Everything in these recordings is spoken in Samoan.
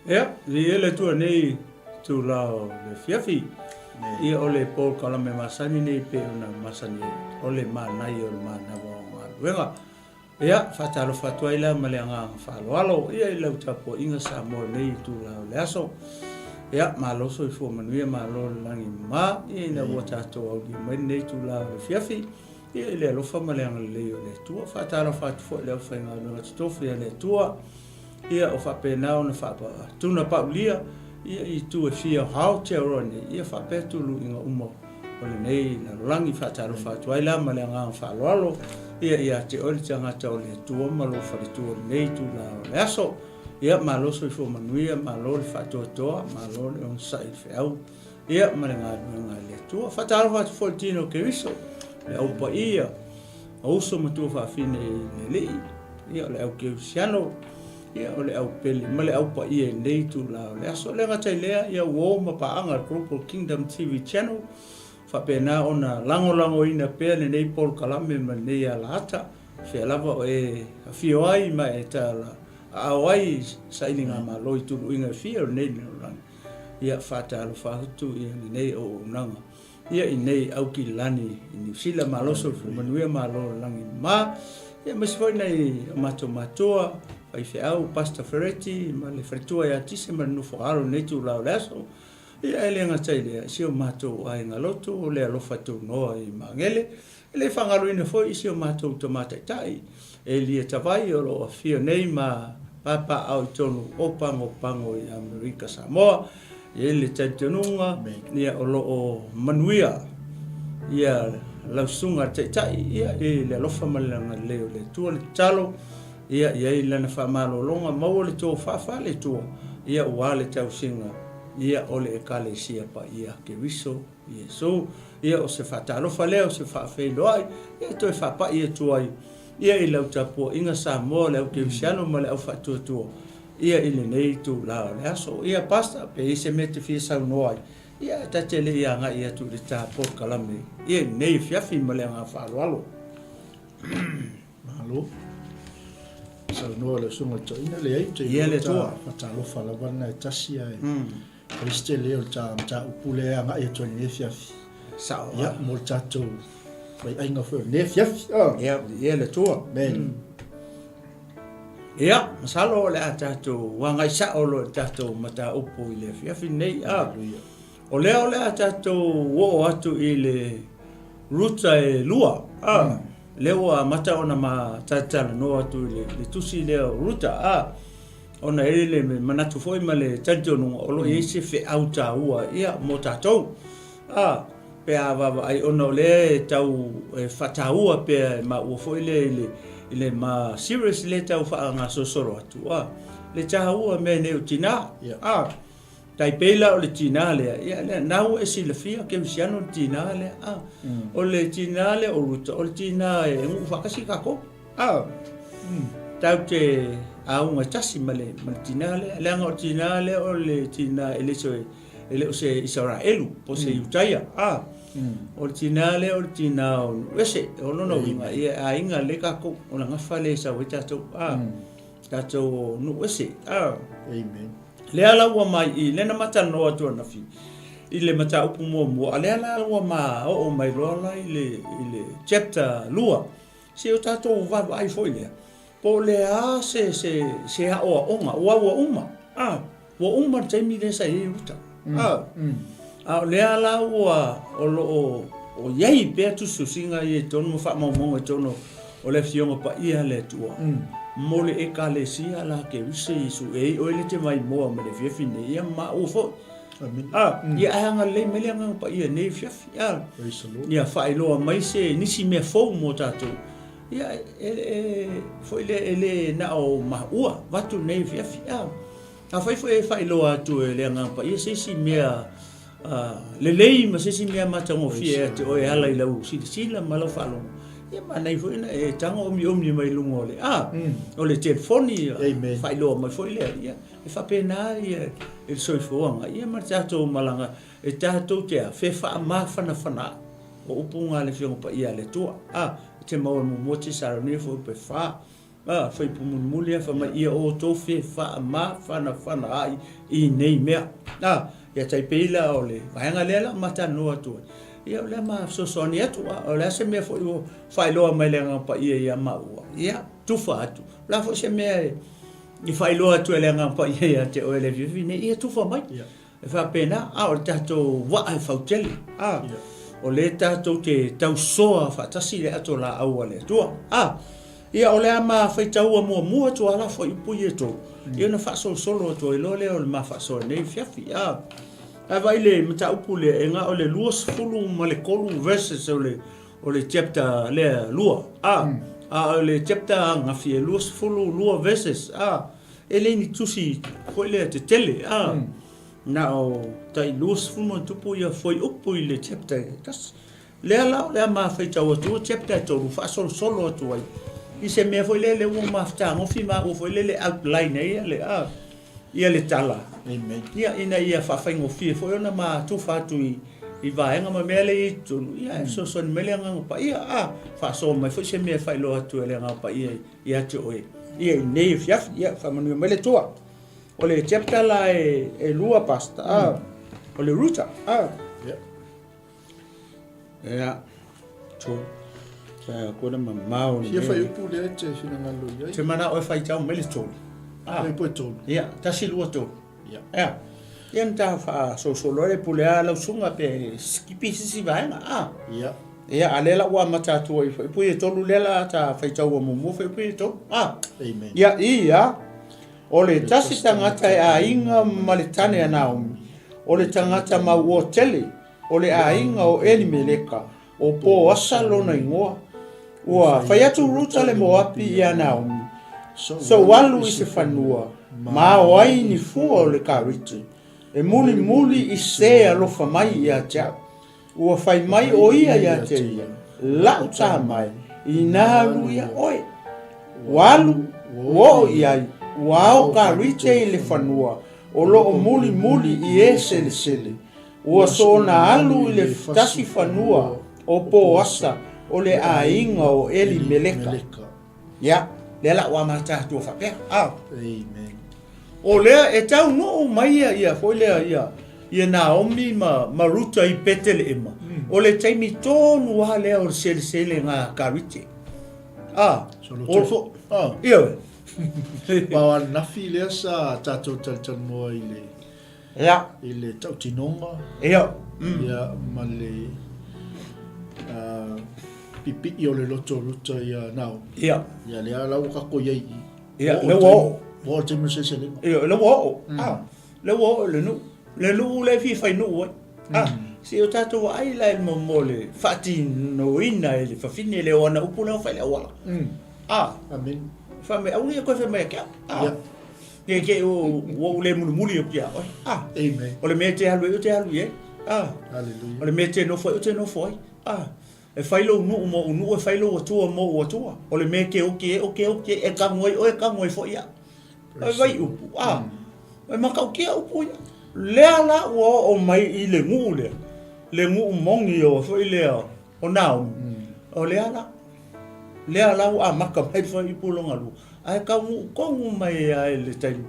Ia, viia le Atua i lenei itula o le afiafi. Ia, o le polokalame masani nei e pei ona masani ai, o le manaia o le manava o galuega. Ia, faatalofa atu ai la ma le agaga faaaloalo ia i lau tapuaiga Samoa i lenei itula o le aso. Ia, malo soifua manuia, malo le lagi mama, ia ina ua tatou aulia mai lenei itula o le afiafi. Ia i le alofa ma le agalelei o le Atua. Faatalofa atu foi i le aufaigaluega totofi a le Atua, ia o faapena ona faatunapaulia ia i itu e fia o Aotearoa nei, ia faapea tuluiga uma o lenei lalolagi. Faatalofa atu ai la ma le agaga faaaloalo ia ia te oe le tagata o le Atua ma lou faletua i lenei itula o le aso. Ia malo soifua manuia, malo le faatoatoa, malo le onosai i le feau. Ia, ma le galuega a le Atua. Faatalofa atu foi i le tino o Keriso, le au paia, o uso ma tuafafine i le Alii, ia, o le au kerisiano, ia, o le au pele ma le au paia i lenei itula o le aso. E le gata i lea, ia, uo ma paaga le Global Kingdom TV Channel, faapena ona lagolagoina pea lenei polokalame ma lenei alaata, fea lava o e afio ai ma e tala aao ai i sailigamalo i tuluiga e fia o lenei lalolagi. Ia faatalofa atu ia lenei auaunaga ia i nei Aukilani i Niu Sila. Malo soifua manuia, malo lagi ma. Ia aemaise foi nai o matou matua, faifeau, Pastor Fereti ma le faletua ia Tise ma le nofo alo i lenei itula o le aso. Ia e le gata i lea, si o matou aiga lotu o le alofa tunoa i Magele. E le faagaloina foi i si o matou tama taitai, Elia Tavai, o lo o afio nei ma papaaao i totonu o Pagopago i Amerika Samoa. E i ai le talitonuga ia o lo o manuia ia lau susuga le taitai ia i le alofa ma le agalelei o le Atua. Le tatalo ia i ai lana faamalologa, maua le tofa faale-Atua ia aua le tausiga ia o le Ekalesia Paia Keriso Iesu. Ia o se faatalofa lea, o se faafeiloai, ia toe faapai atu ai ia i lau tapuaiga Samoa, le au kerisiano ma le au faatuatua ia i lenei itula o le aso. Ia Pastor, pe i ai se mea e te fia saunoa ai, ia ta te le i agai atu i le ta polokalame ia i lenei afiafi ma le agaga faaaloalo. Malo. Saunoa le Susuga i le Toeaina, leai, ou te iloa Ia le Atua. Faatalofa lava lena e tasi ae fai se tele o le ta mataupu lea e agai atu ai i lenei afiafi. Sao. Ia, mo le tatou faiaiga foi o lenei afiafi. Oh. Ia, ia le Atua. Amen. Ia, masalo o le a tatou agai sao loa i le tatou mataupu i le afiafi lenei. Ah. Hallelujah. O lea o le a tatou oo atu i le ruta e lua. Ah. Lea ua amata ona ma talatalanoa atu i le tusi lea o Ruta. Ah. Ona e i ai le manatu foi ma le talitonuga o lo o i ai se feau taua ia mo tatou. A, pe a vaavaai ona o lea e tau e faataua pea e maua foi lea i le i le ma serious lea e tau faagasolosolo atu, a, le taua mea nei o tina. A, tai pei la o le tina lea, ia lea, na ua e silafia kerisiano le tina lea, a, o le tina lea o Ruta, o le tina e nuu faatasi tatou. A, tatou te auga e tasi ma le, ma le tina lea, leaga o le tina lea o le tina e le se, e le o se Isaraelu po o se Iutaia. A, o le tina lea o le tina o Nuuese, o lona uiga, ia e aiga lelei tatou, o le gafa lea e sau ai tatou, a, tatou o Nuuese. A, Amen. Lea la ua mai i, lea na ma talanoa atu ananafi i le mataupu muamua, a lea la ua ma oo mai loa la i le, i le chapter 2, Se o tatou vaavaai foi lea, po o le a se, se, se aoaoga, aua ua uma, a, ua uma le taimi lea sa i ai Ruta, a, a o lea la ua, o lo o, o i ai pea tusitusiga ia i totonu ma faamaumauga i totonu o le Afioga Paia a le Atua, mo le Ekalesia la Keriso Iesu, e i oe le te maimoa ma le afiafi nei, ia ma maua foi. A, ia ae agalelei mai le Agaga Paia i lenei afiafi. A, ia faailoa mai se nisi mea fou mo tatou. Ia, e, e, foi lea, e le na o maua vaeatu lenei afiafi. A, afai foi e faailoa atu e le Agaga Paia se isi mea lelei ma se isi mea matagofie ia te oe e ala i lau silasila ma lau faalogo, ia manaia foi ona e tago omiomi mai luga o le, a, o le telefoni, faailoa mai foi lea. Ia, E faapena ia le soifuaga ia ma le tatou malaga e tatou te a fe faamafanafana o upu nga le Afioga Paia a le Atua. A, e te maua muamua Tesalonia fuaiupu e fa. A, fuaiupu mulimuli lea fai mai, Ia outou fefaamafanafana ai i nei mea. A, ia tai pei la o le vaega lea la matalanoa atu ai. Ia o lea ma fesoasoani atu, a o le a se mea foi ua faailoa mai le Agaga Paia ia maua, ia tufa atu. O le a foi se mea e faailoa atu e le Agaga Paia ia te oe i le afiafi nei, ia tufa mai. E faapena, a o le tatou vaa e fautele, a o lea tatou te tausoa faatasi i le ato laau a le Atua. A ia o le a ma faitaua muamua atu lava la fuaiupu ia e tolu, ia ona faasolosolo atu ai loa lea o le ma faasoa i nei afiafi. A ae vaai le mataupu lea e na o le 23 verses o le o le chapter lea lua. A a o le chapter ananafi e 22 verses. A E le ni tusi foi lea tetele, a, na o tai 20 ma tupu ia fuaiupu i le chapter e tasi. Lea la o le a ma faitau atu chapter e tolu faasolosolo atu ai i se mea foi lea lea ua ma fetagofi ma ua foi lele outline ai ia le, a, ia le tala. Amen. Ia, ina ia faafaigofie foi ona ma tufa atu i, i vaega ma mea lea i totonu, ia, e fesoasoani mai le Agaga Paia, a, faasoa mai foi se mea e faailoa atu e le Agaga Paia i, ia te oe ia i nei afiafi. Ia faamanuia mai le Atua. O le chapter la e, e lua pastor, ah, o le Ruta. Ah. Yeah. Ia. Tu. Sa ko na mamao ni. Fia fai upu lea te finagalo i ai. Te mana o e whai tau mai le tolu. Ah. Fai po e tolu. Ia, tasi lua tolu. Ia. Ia. Ia na ta faasolosolo ai le pule a lau susuga pe skipi se isi vaega. Ah. Ia. Ia, a lea la ua amata atu ai fuaiupu ia e tolu lea la ta faitaua muamua fuaiupu ia e tolu. Ah. Amen. Ia, ia, o le tasi tagata e aiga ma le tane a Naomi, o le tagata mauoa tele, o le aiga o Elimeleka, o Poasa lona igoa. Ua fai atu Ruta le Moapi iā Naomi, Sou alu i se fanua, ma ao ai ni fua o le kariti, e mulimuli i se alofa mai iā te au. Ua fai mai ʻo ia iā te ia, La'u tama e, inā alu ia ʻoe. Ua alu, ua oo i ai, ua ao ka rite i le fanua, o loo mulimuli i e selesele. Ua soona alu i le tasi fanua o Poasa o le aiga o Elimeleka. Ia, lea la ua amata atu faapea. Ah. Amen. O lea e taunuu mai ia, ia foi lea ia, ia Naomi ma, ma Ruta i Peteleema. O le taimi tonu lava lea o le selesele nga karite. Ah. Solo tofo. Ah. Ioe. Ma o ananafi lea sa tatou talatalanoa i le Ia. I le tautinoga. Ia. Ia, ma le pipii o le loto o Ruta ia Naomi. Ia. Ia, lea la ua tatou i ai i i. Ia, lea ua oo. Ua oo i le taimi o le seleselega. Ia, lea ua oo. Ah, lea ua oo i le nuu. Le nuu lea e fia fai nuu ai. Ah, se o tatou vaai la i le mo le faatinoina e le fafine lea o ana upu lea ua fai i le auala. Ah. Amen. Fai mai, aua ne i toe fai mai ia te au. Ah. Ia. Ne i te i ua ou le mulimuli atu ia oe. Ah. Amen. O le mea e te alu ai, ou te alu i ai. Ah. Hallelujah. O le mea e te nofo ai, ou te nofo ai. Ah. E fai lou nuu mo ou nuu, e fai lou atua mo ou atua. O le mea e te oki ai, ou te oki ai, e kanu ai oe, e kanu ai foi au. E vai upu, ah. E matautia upu ia. Lea la ua oo mai i le nuu lea, le nuu moni o foi lea o Naomi. O lea la, lea la ua amata mai le fuaiupu lona lua. Ae taunuu tonu mai lava i le taimi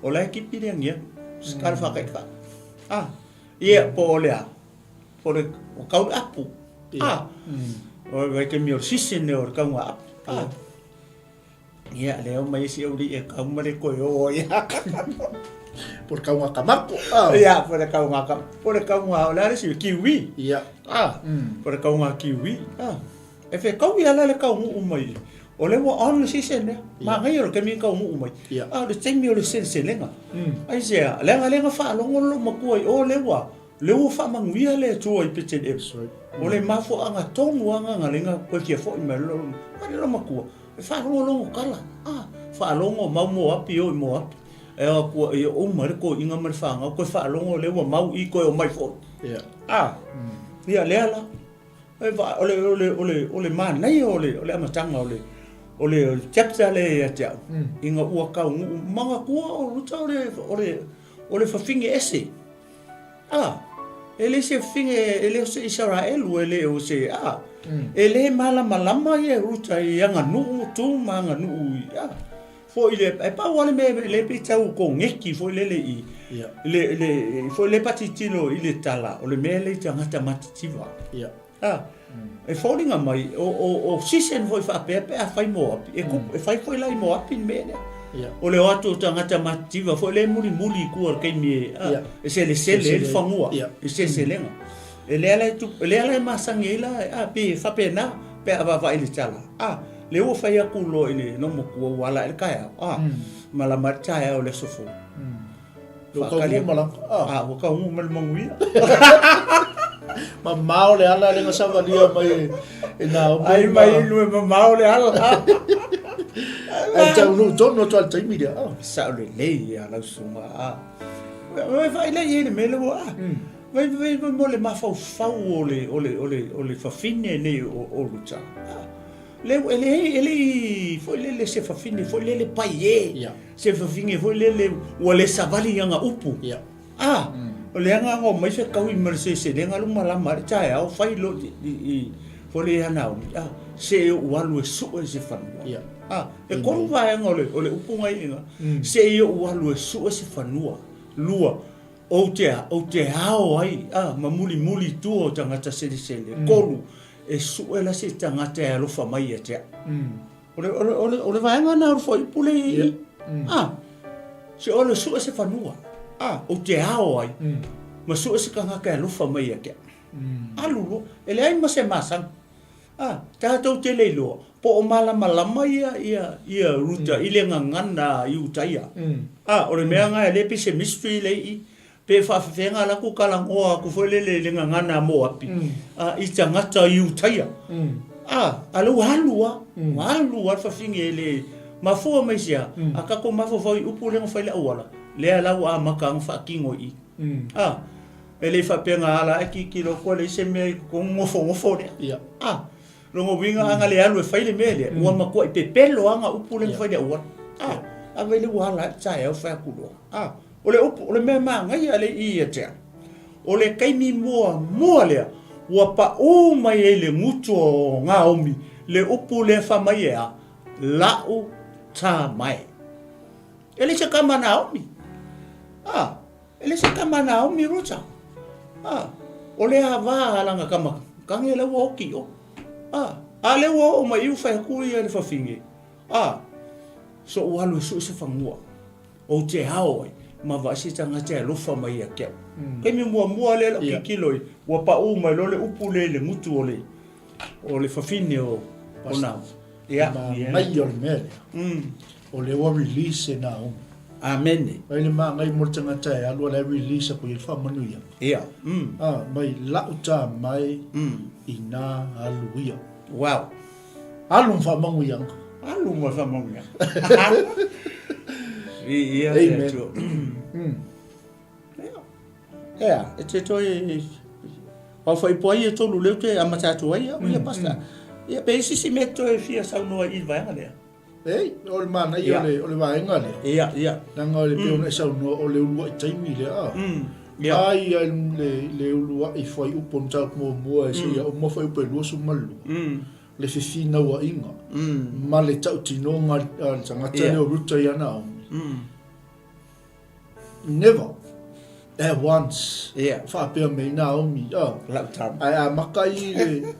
o la e tipi le aniani, se tala faataitai. Ah, ia, po o le a? Po o le ua kau le apu. Ah, o le vaitaimi o le season lea o le kauga apu. Ah, ia, lea omai isi aualii e kau ma le toe o ai. Po o le kauga kamako. Ah. Ia, po o le kauga ka, po o le kauga, o le a le isi, kiwi. Ia. Ah, po o le kauga kiwi. Ah. E fekaui lava la le taunuu mai, o lea ua on le season lea. Manaia o le taimi e taunuu mai, a o le taimi o le seleselega. Aisea, leaga lea na faalogo le loomatua i o lea ua, lea ua faamanuia le Atua i Petelema. O le mafuaaga tonu lava lena lea na toe fia foi mai ai le loomatua, e faalogologo tala, a, faalogo mau Moapi, o i Moapi. E o atu ia uma le toeaina ma le fanau, toe faalogo lea ua mau i toe omai foi. A, ia lea la. O le, o le, o le, o le manaia o le, o le amataga o le, o le chapter lea ia te au, ina ua taunuu, manatua o Ruta o le, o le, o le fafine ese. A, E le se fafine, e le o se Isaraelu, e le o se, a, e le malamalama ia Ruta i aganuu tu ma aganuu i, a, foi le, e pau lava le mea le pei tau koneki foi lele i, le, le, foi le patitilo i le tala, o le mea lea i tagata matitiva. A, e foliga mai, o, o, o season foi faapea pe a fai Moapi, e, mm. e fai foi la i Moapi le mea lea. Yeah. O le o atu o tagata matitiva foi le mulimuli i tua le taimi e, a, yeah. e selesele yeah. le fanua, yeah. e seleselega. Mm. E lea la e, e lea la e masangi ai la, a, pe faapena, pe a vaavaai i le tala. A, le ua fai atu loa i le logomatua ua ala ai le taeao, a, mm. malama ai le taeao i le aso fou. Mm. Ua taunuu ma lana. Ah, ua taunuu ma le manuia. Mamao le ala le na savalia mai e nā omo. Ai mai inu e mamao le ala. Ai taunuu tonu atu a le taimi lea. Ah. Sao lelei ia lau susuga. Ah. Vai vai le i le mele ua. Ah. Vai vai vai mo le mafaufau o le o le o le o le fafine nei o o Luta. Ah. Le, e le, e le i foi lele se fafine foi lele pai e. Yeah. Se fafine foi lele ua le savali i ana upu. Yeah. Ah, mm. o le agaga o mai fekaui ma le seleselega le malama ai le taeao fai loa i, i, i foi le ia Naomi. Ah, se e ou alu e sue se fanua. Yeah. Ah, e kolu vaega o le, o le upu ngai ina. Mm. Se e ou alu e sue se fanua. Lua, ou te, ou te ao ai, ah, ma mulimuli i tua o tagata selesele. Mm. Kolu, E sue la se tagata e alofa mai ia te au. O le, o le, o le, o le vaega na o le fuaiupu le i. Yeah. Ah, se o le sue se fanua. Ah, ou te ao ai. Ma sue se tagata e alofa mai ia te au. Alu loa, e leai ma se masani. Ah, tatou te le iloa, po o malamalama ia, ia, ia Ruta i le gagana i Utaia. Ah, o le mea na e le pei se mystery le i. Pe faafefea la ku kalagoa aku foi lele i le gagana a Moapi, a i tagata i Utaia. A, a lea ua alu a, ua alu a le fafine e le mafua mai se a, a tatou mafaufau i upu lea na fai le auala, lea la ua amata ona faatino i i. A, e le i faapea na ala ae tilotilo atu e leai se mea i totonu nofonofo lea. A, lona uiga a na le alu e fai le mea lea, ua matuai pepelo a na upu lea na fai le auala. A, a vai lea ua ala ae le taeao fai atu loa. A, o le upu, o le mea manaia lea i ia te au, o le taimi muamua lea ua paʻū mai ai le gutu o Naomi le upu lea fai mai e a, La'u tamae. E le se tama a Naomi. A, e le se tama a Naomi Ruta. A, o le ava a lana tama kane la ua oki o. A, a lea ua oo mai i ua fai atu ia le fafine. A, soʻu alu e sue se fanua. Ou te ao ai, ma vaai se tagata e alofa mai ia te au. Taimi muamua lea lau tilotilo i, ua paʻū mai loa le upu lea i le gutu o le, o le fafine o, o Naomi. Ia. Manaia o le mea lea. O lea ua release e Naomi. Amene. Mai le magai mo le tagata e alu a la e release aku i le faamanuiaga. Ia. Ah, mai lau tamae ina alu ia. Wow. Alu ma faamanuiaga. Alu ma faamanuiaga. Viia le Atua. Ea, e te toe Whawhaipo ai e tolu leo te amata atu ai au ia pastor. Ia pe isi si mea toe fia saunoa i le vaega lea. Ei, o le manaia o le, o le vaega lea. Ia, ia. Leaga o le pei ona e saunoa o le uluai taimi lea. A. Ia. A ia le, le uluai fuaiupu o le mataupu muamua e seia uma fuaiupu e 22. Le fefinauaiga ma le tautinoga a le tagata lea o Ruta ia Naomi. Never at once yeah. Faapea mai Naomi oh. Lau tama. Ae amata i le,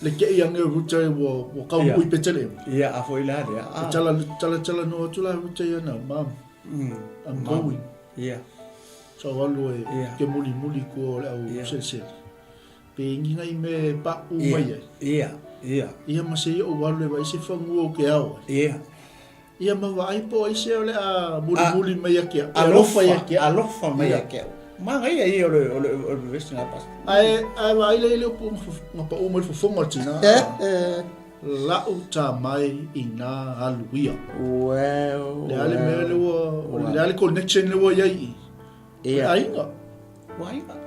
le kei ange o Ruta ua, ua kau yeah. ui Petelehema. Yeah, a foi la lea. Ah. Tala, tala, tala no atu la Ruta ia na, mam. I'm going. Yeah. So alu e yeah. ke muli muli ko le au yeah. selesele. Pe ingi ngai me pa u yeah. mai ai. Yeah. Yeah. Ia ma se i o alu e vai se fangu o ke ao ai. Yeah. Ia ma vaai po o ai se o le a mulimuli mai ia ke au. Alofa ia ke au. Alofa mai ia ke au. Manaia ia o le o le o le vesi nga pas. Ae ae vaai lea i le upu nga paʻū mai le fofoga o le tina. La'u tamae ina alu ia. Well. Le a le mea le ua le a le connection le ua iai i. Ia. Aiga. Ua aiga.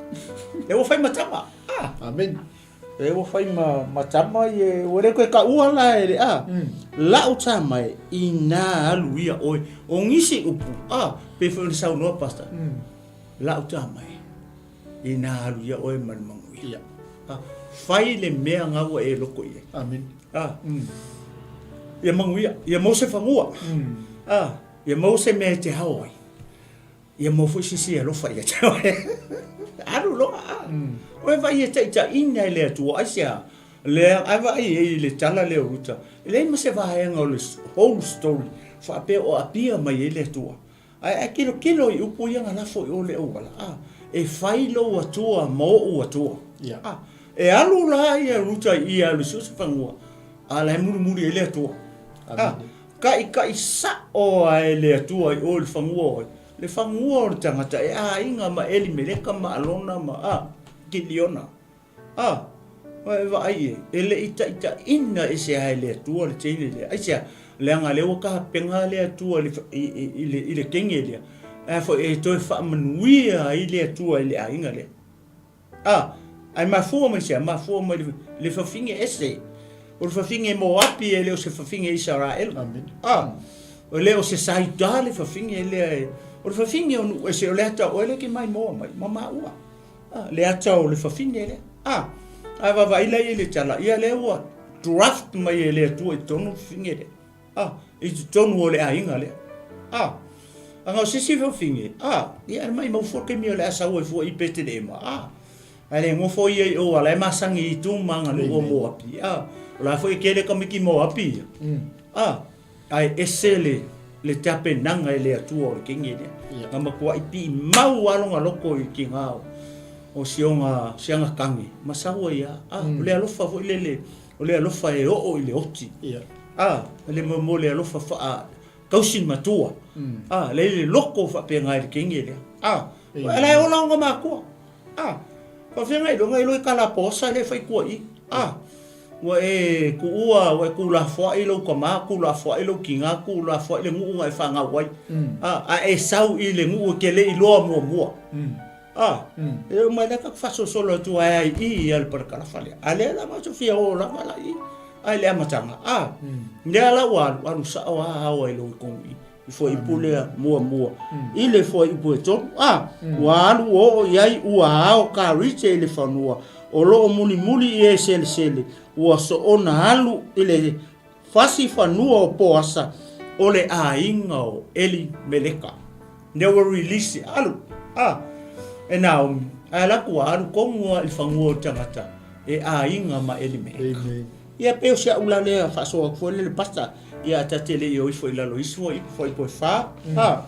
Le ua fai ma tama. Ah. Amen. E ua fai ma, ma tama i e, ua le koe kaua la e le, a, la'u tamae, ina alu ia oe. O nisi upu, a, pei foi ona saunoa Pastor, la'u tamae, Inā alu ia oe ma le manuia. A, fai le mea ga ua e loko i ai. Amene. A, ia manuia, ia maua se fanua. A, ia maua se mea e te ao ai. Ia maua foi se isi e alofa ia te oe. Alu loa. A. Oe vaai e taitaiina e le Atua. Aisea? Lea, ae vaai i ai i le tala lea o Ruta. E leai ma se vaega o le whole story faapea o aapia mai ai le Atua. Ae a tilotilo i upu ia na lafo i o le auala, a, e fai lou Atua ma ou Atua. A, e alu la ia Ruta i i e alu i so o se fanua, a la e mulimuli ai le Atua. A, taʻitaʻi saʻo a e le Atua i o i le fanua oe, le fanua o le tagata e aiga ma Elimeleka ma Alona ma, a, Kiliona. A, ua e vaai e, e le i taitaiina ese lava e le Atua le teine lea. Aisea? Leaga lea ua tapena le Atua i le, i, i, i le, i le teine lea, ae foi e toe faamanuia ai le Atua i le aiga lea. A, ae mafua mai sea? Mafua mai le, le fafine ese. O le fafine Moapi e le o se fafine Isaraelu. A, e le o se Saita le fafine lea e, o le fafine o nuu ese, o le ata o oe lea e te maimoa mai, ma maua. Ah, le ata o le fafine lea. Ah, ae vaavaai la i le tala, ia lea ua draft mai e le Atua i totonu le fafine lea. Ah, i totonu o le aiga lea. Ah, aga o se isi fafine, ah, ia e maimau fua taimi o le a sau ai fua i Petelehema. Ah, ae le nofo ia i o a la e masani i tu ma aganuu o Moapi. Ah, o la foi e kele tamaiti Moapi ia. Ah, Ae ese le, le tapenaga e le Atua o le kenge lea. Yeah. Na matuai pii mau a lona loko i tiga o, o sioga, siaga kage, ma sau ai a. Ah, mm. o le alofa foi lele, o le alofa e oo i le oti. Yeah. Ah, le mo mo le alofa faa tausi matua. Mm. Ah, le le loko faapegai le kenge lea. Ah, yeah. la e ola ona makua. Ah, faafeagai loa i loi kala posa le fai kua i. Ah, Ua e kuʻua, ua e kūlafoaʻi lou kamā, kūlafoaʻi lou kīgā, kūlafoaʻi le nuʻu na e fanau ai. A, a e sau i le nuʻu e ke le iloa muamua. A, e oo mai lea ka faasolosolo atu ae ai i ia le palakalafa lea. A lea la matou fia oo lava la i, a i le amataga. A, lea la ua alu, alu sao a ao ai lou i konu i. I fuaiupu lea muamua i le fuaiupu e tolu. A, ua alu oo i ai ua ao Karite i le fanua o loo mulimuli i e selesele, ua soona alu i le fasi fanua o Poasa o le aiga o Elimeleka. Lea ua release, alu, a, e Naomi, ae alu atu ua alu tonu lava i le fanua o le tagata e aiga ma Elimeleka. Ia pei o si au la lea faasoa atu foi lea le pasta, ia a ta te le i o ifo i lalo isi foi fuaiupu e fa, a,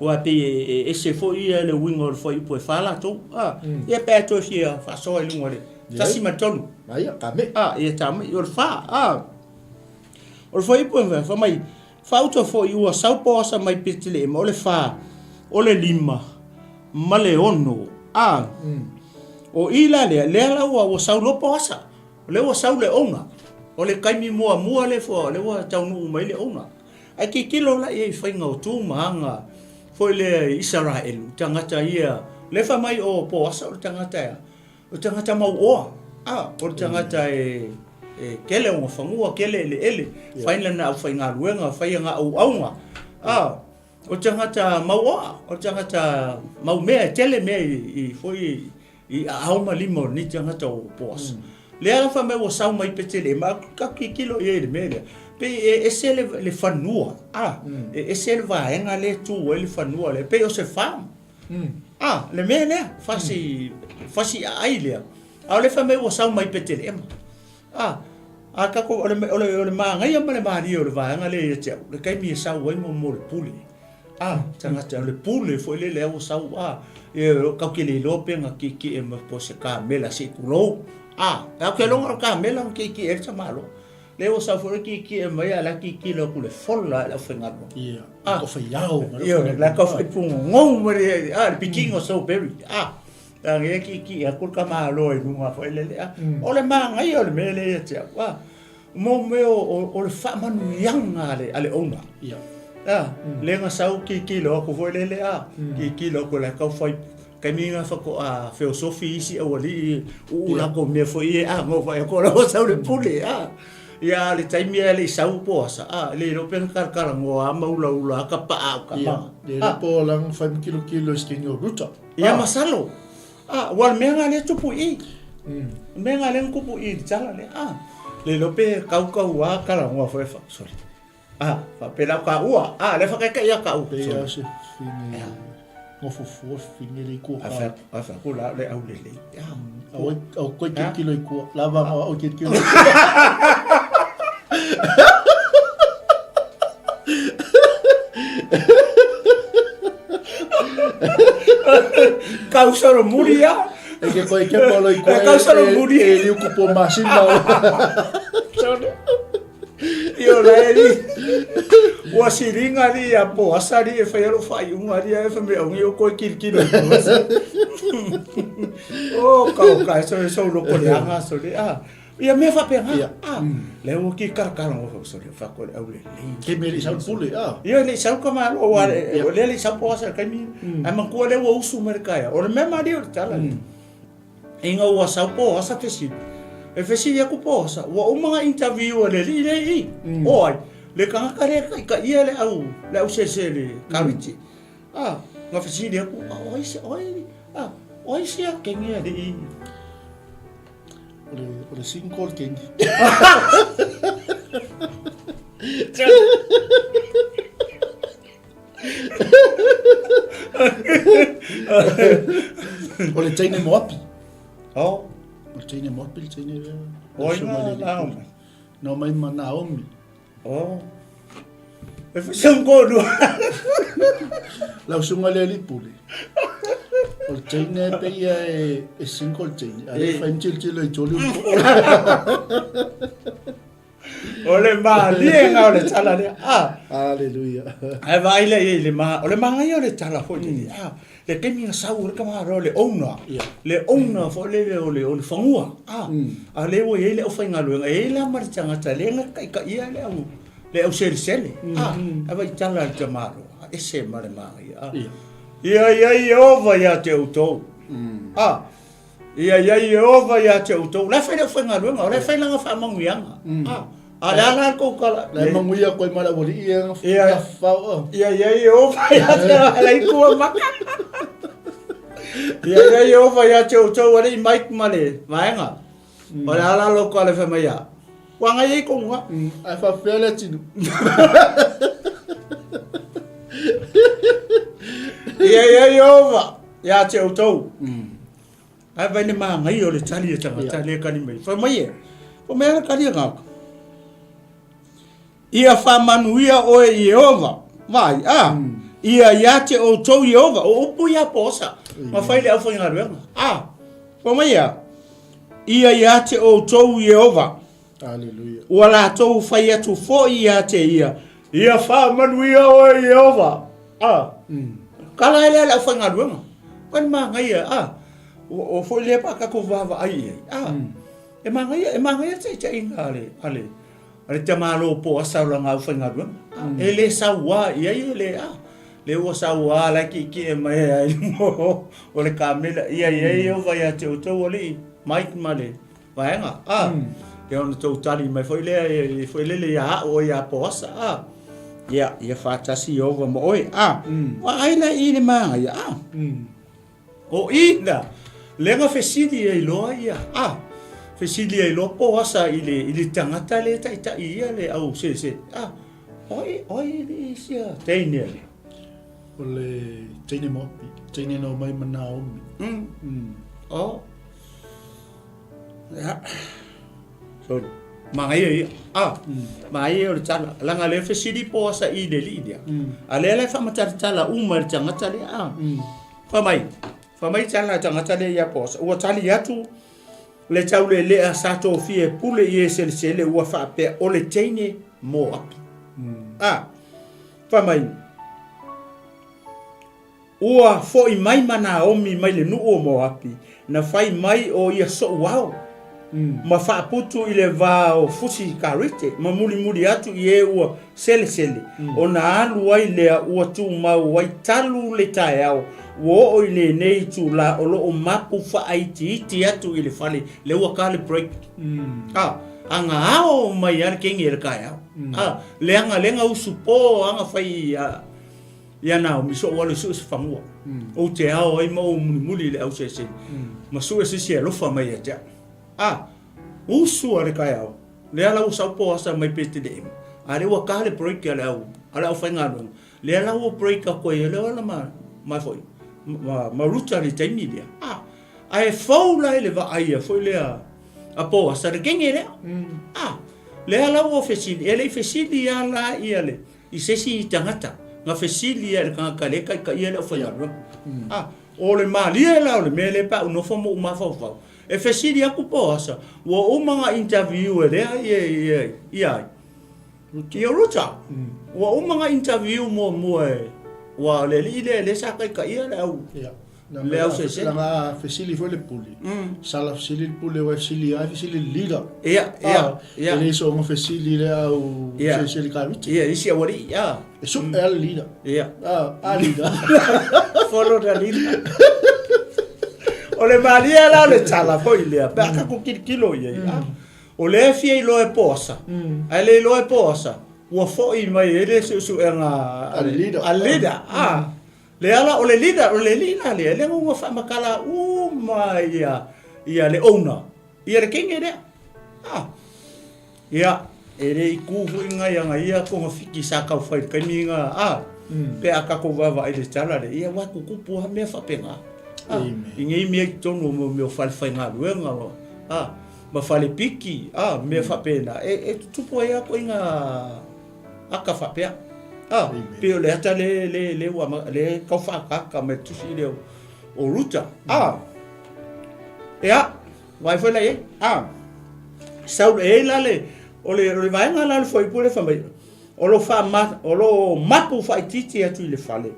aua e pei e ese foi ia le uiga o le fuaiupu e fa latou, a, ia pe a toe fia faasoa i luga o le tasi ma le tolu. Aia, ka me. A, ia ta me, o le fa, a, o le fuaiupu e fa mai, faauto foi ua sau Poasa mai Petelehema, o le fa, o le lima, ma le ono, a, o i la lea, lea la ua sau loa Poasa. O lea ua sau le owner. O le taimi muamua lea fua, o lea ua taunuu mai le owner. Ae tilotilo la i ai i faiga o tu ma aga foi lea i Isaraelu, tagata ia, lea fai mai o Poasa o le tagata e a? O le tagata mauoa, a, o le tagata e, e tele ona fanua, tele eleele, fai lana aufaigaluega, fai ana auauna, a, o le tagata mauoa, o le tagata mau mea, e tele mea i, i foi I aao ma lima o lenei tagata o Boasa. Lea la fai mai ua sau mai Petelehema, a ka tilotilo i ai i le mea lea. Pei e ese le, le fanua, a, e ese le vaega lea e tu ai le fanua lea, pei o se farm. A, le mea lea, fasi, fasi aai lea. A o lea fai mai ua sau mai Petelehema. A, a tatou, o le, o le, o le manaia ma le malie o le vaega lea ia te au, le taimi e sau ai mo, mo le pule. A, tagata, o le pule foi lele a ua sau, a, e, tatou te le iloa pe na tietie mai po o se kamela se i tulou. A, tatou te iloa na o le kamela na tietie ai le tamaloa. Lea ua sau foi le tietie mai a o la e tilotilo atu i le fola a le aufaigaluega. Ia, le tofaiao ma le Ia, le tofai pugogou ma le, a, le pikiina o strawberry. A, Leaga e kiikii atu le tamaloa i luga foi lele, a, o le manaia o le mea lea ia te au, a, mo mea o le faamanuiaga a le, a le owner. Ia. A, lea na sau tilotilo atu foi lele, a, tilotilo atu o la e tau fai, taimi na faatoa feosofi isi aualii uu latou mea foi ia, a, na ou vaai atu o la ua sau le pule, a. Ia, a o le taimi lava e le i sau po o asa, a, e le iloa pe na talatalanoa lava ma ulaula lava ka paa o ka Ia, le iloa po o la na fai ma tilotilo i se taimi o Ruta. Ia masalo. A, ua o le mea lena lea e tupu i i. O le mea lena lea na tupu i i le tala lea. A, le iloa pe kaukau a talanoa foi fa, sorry. A, faapea o taua. A, lea faataitai ia taua. Pei lava se fine gofofua fine le ikua ka. A fa ku la le au lelei. Au au koi tilotilo i kua. Lava au tilotilo. Kau solo muri ia. E ke koe ke polo i koe. Kau solo muri. E liu kupo masina. Ia la e li. Ua siringa li ia po asa li e whai alo whai unga li e whai ongi o koe kiri kiri. O kau kai so so loko le anga so le a. Ia mea faapena. Ia. A. Le ua ki karakara o so le fa ko le au le lei. Ke me le sau pule a. Ia le sau ka malo wa le le sau po asa kai mi. Ai man kua le ua usu mai le kaea. O le mea malie o le tala. Ina ua sau po asa fesili. E fesili aku po asa, ua uma na interview a le alii lea i i. O ai? Le tagata lea e taitaia le au, le au selesele kariti. A, na fesili aku, a o ai se, o ai, a, o ai sia kenge alii? O le, o le single kenge. O le teine Moapi. Oh. O le teine Moapi le teine lea. Oi na Naomi. Na mai ma Naomi. Oh. E fai ko lua. Lau susuga le alii pule. O le teine pe ia e, e single teine. A le fai mtilotilo i toli O le maliega o le tala lea. Ah. Hallelujah. Ae vaai lea i le ma, o le magaia o le tala foi lele. Ah, le taimi na sau le tamaloa le owner. Le owner foi lele o le o le fanua. Ah, a lea ua i ai le aufaigaluega, e i ai la ma le tagata lea na taitaia le au le au selesele. Ah, ae vaai tala a le tamaloa, ese ma le magaia. Ah. Ia i ai Ieova ia te outou. Ah, Ia i ai Ieova ia te outou. O la e fai le aufaigaluega, o la e fai lana faamanuiaga. A, a le a la le tou tala? La e manuia koe ma le aualii ia tafafao. Ia i ai Ieova ia te ala i kua maka. Ia i ai Ieova ia te outou alii Mike ma le vaega. O le a la lou tala e fai mai ia? Ua agai ai kou ga. Ae faapefea le atinu. Ia i ai Ieova ia te outou. Ae vaai le manaia o le tali a tagata lea e kali mai. Fai mai e, fai mai le kali a tagata. Ia faamanuia oe Ieova, vaai, a, ia ia te outou Ieova, o upu ia posa, ma fai le aufaigaluega. A, fai mai a, ia ia te outou Ieova, Hallelujah. ua latou fai atu foi ia te ia, ia faamanuia oe Ieova. A, kala ai lea le aufaigaluega. Ua ni manaia, a, o foi lea pa tatou vaavaai i ai. A, e manaia, e manaia taitaiga a le, a le, a le tamalo po asa o lana aufaigaluega. A, e le sauā i ai, e le, a, le ua sauā la e kiekie mai ai i luga o le kamela. Ia i ai Ieova ia te outou alii, Mike ma le vaega, a, e ona tou tali mai foi lea e foi lele ia a'u o ia Poasa, a, ia, ia faatasi Ieova ma oe, a, vaai la i le magaia, a, o i la, lea na fesili ai loa ia, a, fesili ai loa Poasa i le, i le tagata lea e taitai ia le au selesele, a, oi, oi le isia teine lea. O le teine Moapi, teine na omai ma Naomi. Oh. Ia. So, magaia ia. Ah, magaia o le tala. Langa le fesili po asa i le lii lea. A lea le whamatalatala uma le tangata lea. Ah. Wha mai. Wha mai tala tangata lea ia po asa. Ua tali atu le taulelea sa tofia e pule i e selesele ua faapea o le teine Moapi. Ah. Wha mai. Ua foʻi mai ma Naomi mai le nuu o Moapi, na fai mai o ia soʻu ao, ma faaputu i le va o fusi karite, ma mulimuli atu i e ua selesele, ona alu ai lea ua tumau ai talu le taeao, ua oo i lenei itulā o loo mapu faaitiiti atu i le fale, le ua ka le break. A, aga ao mai a le kenge i le taeao. A, leaga lega usu po aga fai a. Ia Naomi, Soʻu alu e sue se fanua, ou te ao ai ma ou mulimuli i le auseese, ma sue se isi e alofa mai ia te au. A, usu a le taeao, lea la ua sau Poasa mai Peteleema, a lea ua ta le break a le au, a le aufaigaluega, lea la ua break atu ai e lea ola ma, ma foi, ma, ma Ruta i le taimi lea. A, ae fou la i le vaai a foi lea a Poasa le kenge lea. A, lea la ua fesili, e le i fesili lava la ia le, i se isi tagata, na fesili lava i le tagata lea e taitaia le aufaigaluega. A, o le malie la o le mea lea pe a ou nofo ma ou mafaufau, E fesili atu Poasa, ua uma ona interview e lea ia ia ia ai? Ia Ruta. Ua uma ona interview muamua e ua le alii lea lea sa taitaia le au Ia. le au sese. Leaga a fesili foi le pule, sala fesili le pule aua e fesili lava e fesili i le leader. Ia, ia, ia. E le soona fesili le au sese i le Ruta. Ia, isi aualii, ia. E suʻe lava le leader. Ia. Ah, a leader. Follow the leader. O le malie la o le tala foi lea, pe a tatou tilotilo i ai, ah, o lea e fia iloa e Poasa, ae le iloa e Poasa, ua foi mai ai le suesuega a le leader. A le leader, ah. Lea la, o le leader, o le leader lea, lea ua faamatala uma ia, ia le owner, ia le kenge lea. Ah. Ia, e le i kū foi ngai ana ia togafiti sa tau fai i le taimi na, a, pe a tatou vaavaai i le tala lea, ia aua e tutupu lava mea faapena, a, i nei mea i totonu o mea o fale faigaluega, a, ma fale piki, a, mea faapena, e, e tutupu ai lava ituaiga ata faapea. A, pei o le ata le, le, le ua, le tau faaataata mai le tusi lea o Ruta, a, ia, Vaai foi la i ai. A, sau e ai la le, o le, o le vaega la o le fuaiupu lea fai mai, o lo faama, o lo mapu faaitiiti atu i le fale.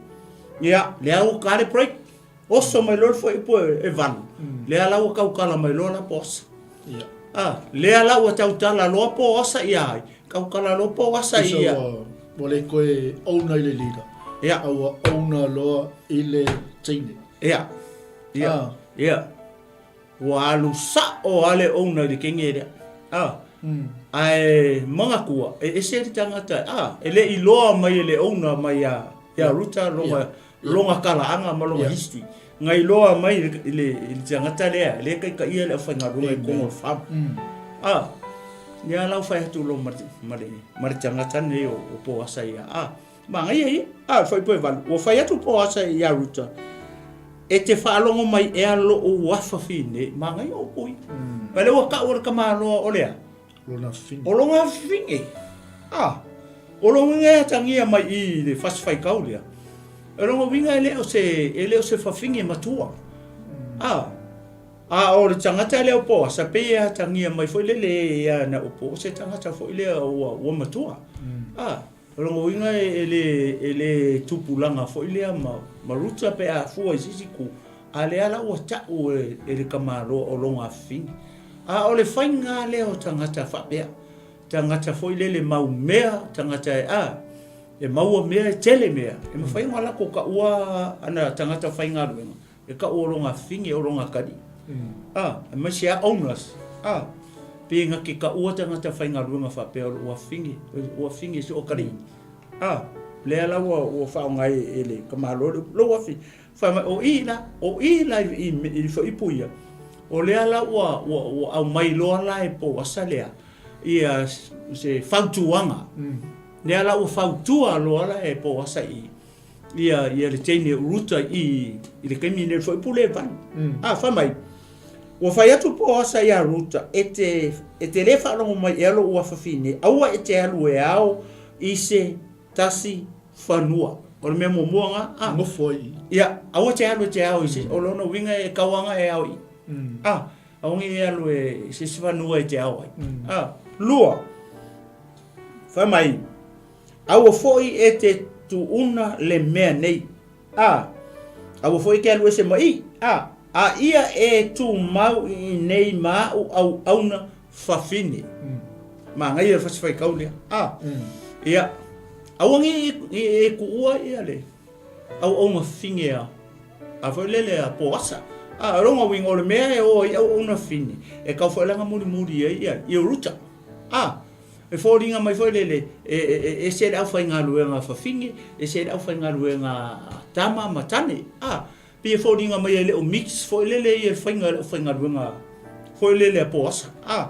Ia, lea ua ta le break. Oso mai loa le fuaiupu e, e valu. Lea la ua tautala mai loa la Poasa. Ia. A, lea la ua tautala loa Poasa ia ai. Tautala loa Poasa Tusa ia. ua, ua le toe owner i le leader. Ia. A ua owner loa i le teine. Ia. Ia. Ah. Ia. Ua alu sa'o a le owner i le kenge lea. A. Ae manatua, e ese le tagata, a, e le i iloa mai e le owner mai ia, ia Ruta lona, lona talaaga ma lona history. Na iloa mai i le, i le tagata lea, lea e taitaia le aufaigaluega i totonu o le farm. A, ia la ua fai atu loa ma le, ma le, ma le tagata lenei o, o Poasa ia, a, Manaia ia. A, fai po e valu. Ua fai atu Poasa iā Ruta, E te faalogo mai ea loʻu afafine, manaia upu ia. Mm. Lea ua taʻu e le tamaloa o le a? Lona afafine. O lona afafine. A, o lona uiga e atagia mai i i le fasi faitau lea. O lona uiga e le o se, e le o se fafine matua. Mm. A, a o le tagata lea o Poasa, pei e atagia mai foi lele ia ana upu, o se tagata foi lea ua, ua matua. Mm. A, O lona uiga e le, e le tupulaga foi lea ma, ma Ruta pe a fua i se isi itu, a lea la ua ta'u e, e le tamaloa o lona afifine. A o le faiga lea o tagata faapea, tagata foi lele mau mea, tagata e, a, e maua mea, e tele mea, e mafai ona latou ta'ua ana tagata faigaluega, E kau o lona afifine o lona kali. A, aemaise a owners. A, pe na ke kaua tagata faigaluega faapea o lou afifine, o afifine si o kali. A, lea la ua, ua faaaoga ai e le tamaloa le upu, lou afifine. Fai mai, o i la, o i la i, i, i fuaiupu ia, o lea la ua, ua, ua aumai loa la e Poasa lea, ia se fautuaga. Lea la ua fautua loa la e Poasa i, ia, ia le teine o Ruta i, i le taimi nei foi pule e valu. Mm. A, fai mai, ua fai atu Poasa iā Ruta, e te, e te lē faalogo mai ea loʻu afafine, aua e te alu e ao i se tasi fanua. O le mea muamua lena, a. Nofo ai i. Ia, aua te alu e te ao i se, o lona uiga e tau aga e ao i. Mm. A, aua ne i alu e, i se isi fanua e te ao ai. Mm. A, lua, fai mai, Aua foi e te tuuna le mea nei, a, aua foi e te alu ese mai i, a, a ia e tumau i inei ma aʻu auauna fafine. Manaia le fasi faitau lea, a, ia, aua ne i e tuua ia le auauna fafine a, a foi lele a Poasa. A, o lona uiga o le mea e o ai auauna fafine, e tau foi laga mulimuli ai ia, ia Ruta. A. E foliga mai foi lele, e, e, e ese le aufaigaluega fafine, ese le aufaigaluega tama ma tane. A, pei e foliga mai e le o mix foi lele ia le faiga o le aufaigaluega foi lele a Poasa. A,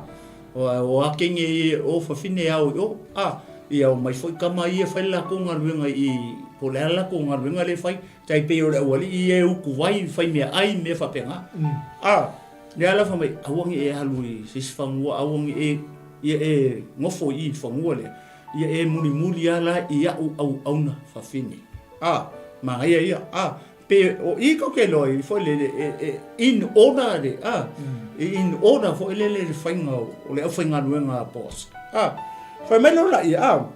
o akenge ia o fafine ao i o. A, ia omai foi tama ia fai le latou galuega i, po o le a le latou galuega lea e fai, tai pei o le aualii ia e utu vai, fai meaai, mea faapena. A, lea la fai mai, aua ne i e alu i se isi fanua, aua ne i e Ia e nofo i i le fanua lea, ia e mulimuli lava la i a'u auauna fafine. A, manaia ia. A, pe o i tou te iloa ai foi lele e, e in order le, a, e in order foi lele le faiga o le aufaigaluega a Boss. A, fai mai loa laia, a,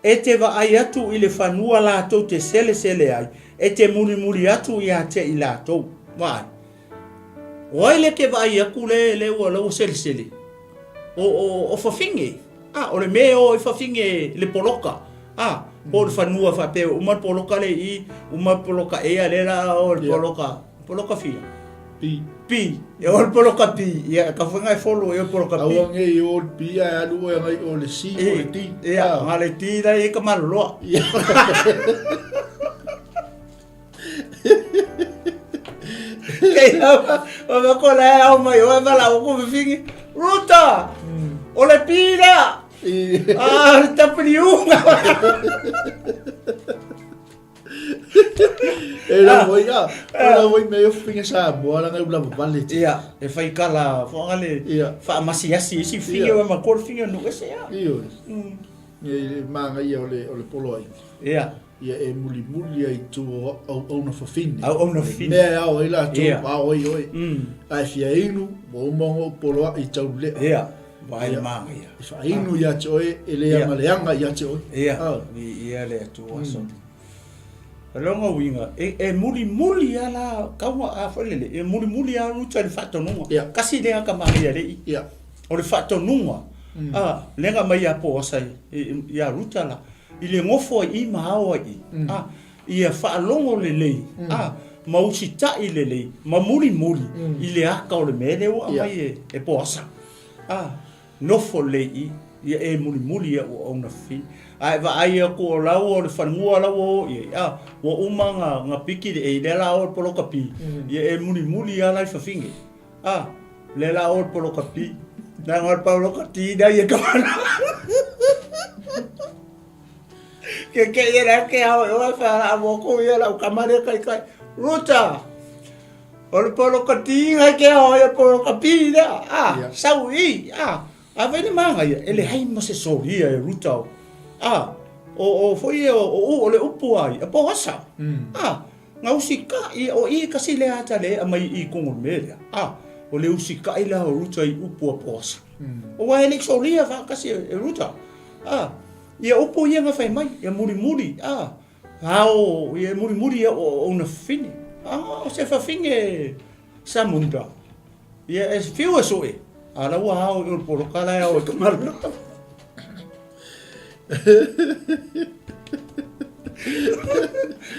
E te vaai atu i le fanua latou te selesele ai, e te mulimuli atu ia te i latou. Vaai. O ai lea ke vaai atu le, le ua, la ua selesele? O, o, o fafine. A, o le mea e o ai fafine le poloka. A, po o le fanua faapea uma le poloka le i, uma le poloka A, a lea la o le poloka, poloka fia? P. P. E o le poloka P. Ia, ka whanga e follow e o poloka P. Aua nge i o le P ae alu oe agai o le C o le D. Ia, nga le D la i ka maloloa. Ia. Kei au, o me ko le au mai o e wala o ko whiwhingi. Ruta! O le P la! Ah, le W! E lau foi a, o lau foi mea finga Samoa langa ula vale ti. Ia, e fai kala foanga le Ia. faamasiasi isi finga Ia. ma kor finga nu ese ia. Ioe. Ia i le māngaia o le o le poloaiga. Ia. Ia e mulimuli ai i tua o auauna fafine. Auauna fafine. Mea e ao ai latou, Ia. ao ai oe. A e fia inu, ua uma ona ou poloai i taulelea. Ia. Vaai le māngaia. E faainu ia te oe, e leagaleaga ia te oe. Ia, viia le Atua. O lona uiga, e mulimuli lava la, tau a foi lele, e mulimuli lava Ruta i le faatonuga. Ia. Kasi lea ka māngaia le i. Ia. O le faatonuga, a, lea na aumai ia Poasa ia Ruta la, i le nofo ai i ma ao ai i, a, ia faalogo lelei, a, ma usitai lelei, ma mulimuli i le aka o le mea lea ua aumai e Poasa. A, nofo lelei i, ia e mulimuli ia ua ouna fafine. A e vaai aku o laua o le fanua la ua o i ai, a, ua uma na, na piki le A, lea la o le poloka B, ia e mulimuli a la i fafine. A, lea la o le poloka B, leaga o le poloka D na ia ka Ke ke ia la ke ao e oe wha a moko ia lau kama lea kai kai. Ruta! O le poloka D ngai ke ao ia poloka B lea. A, Yeah. sau i, a. A vai le māngaia, e leai ma se solia e Ruta o. A, o, o foi e o, o, o le upu ai, a poasa. A, nga usika'i, o i kasi lea ata le a mai i kongo me lea. A, o le usika'i la o Ruta i upu a poasa. O wa e le solia wha kasi e, e Ruta. A, ia upu ia nga whai mai, ia mulimuli, a, ao, ia mulimuli ia o, o una fafine. A, o se fafine sa munda. Ia e whiu e soe. A la ua ao i o le poloka la e ao e ka maruna.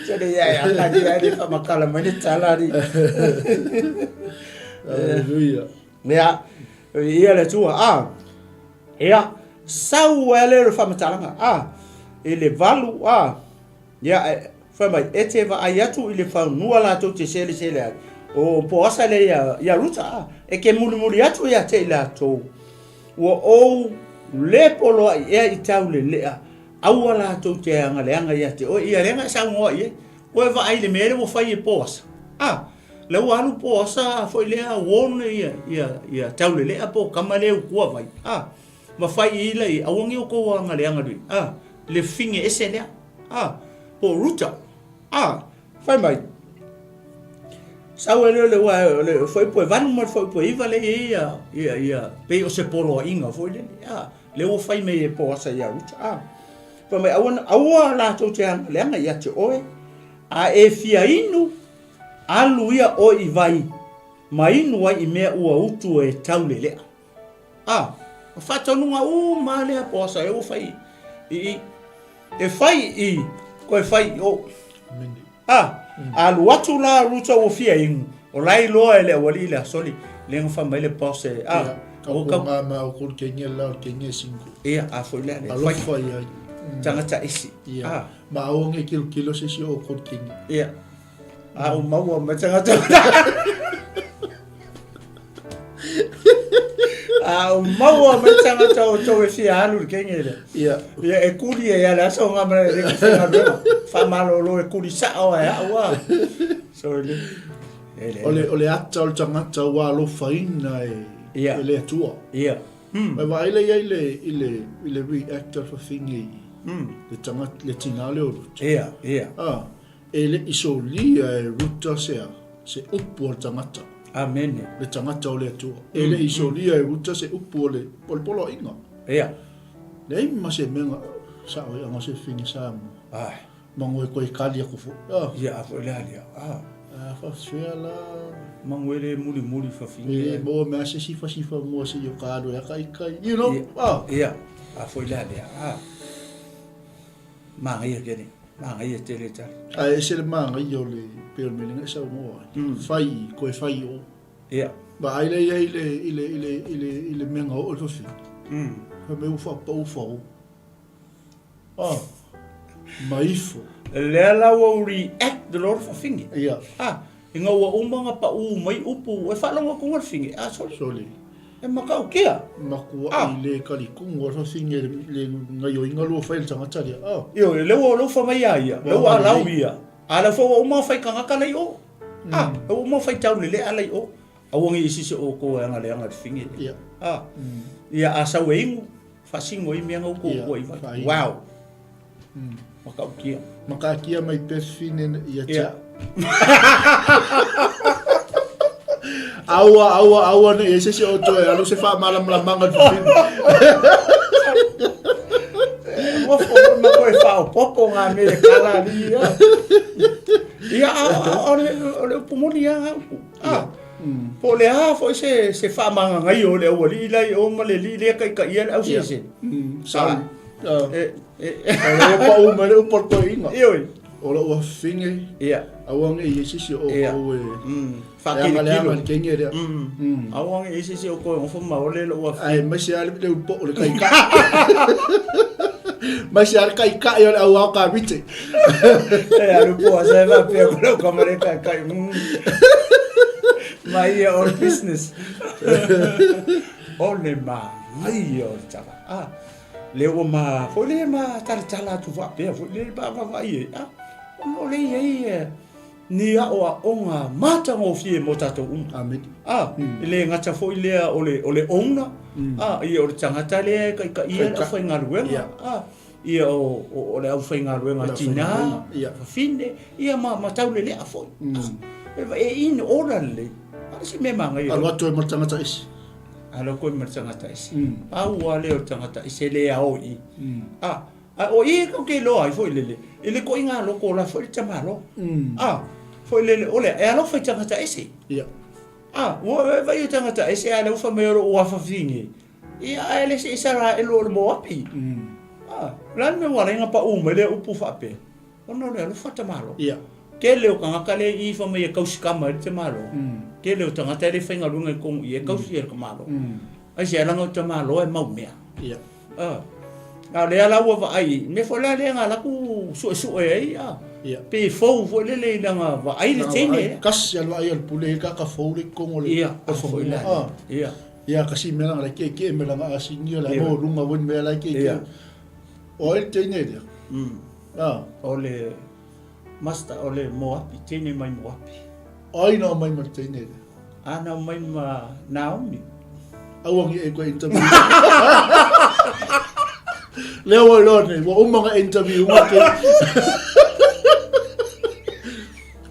Sene ia e aka ni ai le whamakala mai le tala ni. Hallelujah. Ia, ia le Atua, a, ia, sau ai lea o le faamatalaga, a, i le valu, a, ia, e, fai mai, e te vaai atu i le fanua latou te selesele ai, o Poasa lea ia, ia Ruta, a, e ke mulimuli atu ia te i latou, ua ou le poloai ea i taulelea, aua latou te agaleaga ia te oe, ia lea na e saunoa i ai, oe vaai i le mea lea ua fai e Poasa, a, Lea ua alu Poasa foi lea warn ia ia ia Taulelea po o kama lea utua vai a ma fai i ila i aua nei outou agaleaga nui a le fine ese lea a po o Ruta a fai mai sau e lea le ua le fuaiupu e 8 ma le fuaiupu e 9 lea e i ai ia ia ia pei o se poloaiga foi lele a lea ua fai mai e Poasa ia Ruta a fai mai aua aua latou te agaleaga ia te oe a e fia inu Alu ia oe i vai, ma inu ai i mea ua utu e taulelea. A, o faatonuga uma lea Poasa e ua fai i i. E fai i i, koe fai i o. A, alu atu la Ruta ua fia inu, o la e iloa e le aualii le asoli, lea na fai mai le boss e, a, Ka pōngā ma o kolu kenge la o kenge single. Ia, a foi lea le. Alofa i ai. Tagata isi. Ia. Ma aua nge kilokilo se isi o kolu kenge. Ia. A o maua ma tagata. A o maua ma tagata o tou e fia alu le kenge lea. Ia. Ia e kuli e ala aso ngā mara e le whaigaluega. Whamalolo e kuli sao e au a. So le. O le, o le ata o le tagata ua alofaina e, Ia. e le Atua. Ia. Mm. Mai vaai lea i ai le, i le, i le react a le fafine i mm. le tagata, le tinā lea o Ruta. Ia, ia. Ah, e le i solia e Ruta se a, se upu a le tagata. Amene. Le tagata o le Atua. Mm. E le i solia e Ruta se upu o le, o le poloaiga. Ia. Leai ma se mea nga, sao i anga se fine Samoa. Ai. Mangoe koe kali aku fo. Ah. Ia, a foi lea lia. Ah. A faafefea la. Mangoe le muli muli fafine. E maua mea se sifa sifa mua se i o ka alu e aka i kai. You know? Ia. Ah. Ia, a foi lea lia. Ah. Māngaia kene. Māngaia tele tali. A e ese le māngaia o le pei o le mea lenga e saunoa ai. Mm. Whai, koe whai o. Ia. Vaai lea i ai i le, i le, i le, i le, i le mea nga oo le fafine. Mm. Fai mai ua faapau fao. Ah, ma ifo. Lea la ua ou react loa le fafine. Ia. Ah, ina ua uma ona pau mai upu e faalogo atu le fafine, ah sole. Sole. E matautia. Makuai ah. le kalikugo le fafine le gaioiga lua fai le tagata lea. Ah. Ioe, lea ua alofa mai ia ia, lea ua alau ia. A lea foi ua uma ona fai tagata la i o. Ah, lea ua uma ona fai taulelea la i o. Aua ne i isi se outou e agaleaga i le fafine lea. Ia. Ah. Ia a sau e inu, Faasino ai mea na outou tua i vai. Wow. Matautia. Matautia mai pea fine ia tia. Aua, aua, aua ne i se se o toe alu se whaamalamalamaga le fafine. Ua fo ma koe whaopopo ngā mea e kala ali ia. Ia, o le upu moni ia ngā upu. Ah. Po o le a foi se, se faamagagaio o le aualii la i o ma le alii lea taitaia le auseese. Sa. E, e, E ua pau mai le upu a le toeaina. Ioe. O lou afafine, Ia. aua ne i ai se isi o outou e Faakilokilo. leagaleaga i le kenge lea. Aua ne i ai se isi o outou e nofo ma ole lou afafine. Aemaise lava le ulu poo o le taitai. Aemaise lava le taitai o le au ao kamite. E alu po asa e faapea ko lau kama le taitai. My year old business. O le manaia o le tala. Ah, le ua ma, foi le ma talatala atu faapea foi le ma vaavaai ai. Ah, ona o le i ai ni aoaoga matagofie mo tatou uma. Amene. A, e le gata foi lea o le, o le owner, a, ia o le tagata lea e taitaia le aufaigaluega, a, ia o, o, o le aufaigaluega tina, fafine, ia ma, ma taulelea foi. A, e in order lelei. A o le isi mea manaia. Alu atu ai ma le tagata ese. Alu atu ai ma le tagata ese. Pau lava lea o le tagata ese e le ao i i. A, A o i kou ke iloa ai foi lele, i le koʻiga loko la foi le tamaloa. A, foi lele, o lea, e alofa i tagata ese. Ia. A, ua e vai i tagata ese a le ufa mai o lou afafine. Ia, ae le se Isaraelu o le Moapi. A, o le a le mea ua ala ai ona paʻu mai lea upu faapea? Ona o le alofa tamaloa. Ia. Tele o tagata lea i fai mai e kausi kama ai le tamaloa. Tele o tagata e le faigaluega i totonu i i e kausi e le tamaloa. Aisea, leaga o le tamaloa e mau mea. Ia. A. A o lea la ua vaai, mea foi la lea na alu atu suesue ai, a. Ia. Pe fou foi lele i lana vaai le teine lea. Kasi a le vaai a le pule i kaka fou le totonu o le Ia, a foi la lea. Ia. Ia, kasi mea langa la kiekie me langa asini o le mo lunga win mea la kiekie. Ia. O ai le teine lea. A. O le master o le Moapi, teine mai Moapi. Ai na mai ma le teine lea. A na mai ma Naomi. Aua nge e koe interview. Lea ua iloa nei, ua uma nga interview nga ke.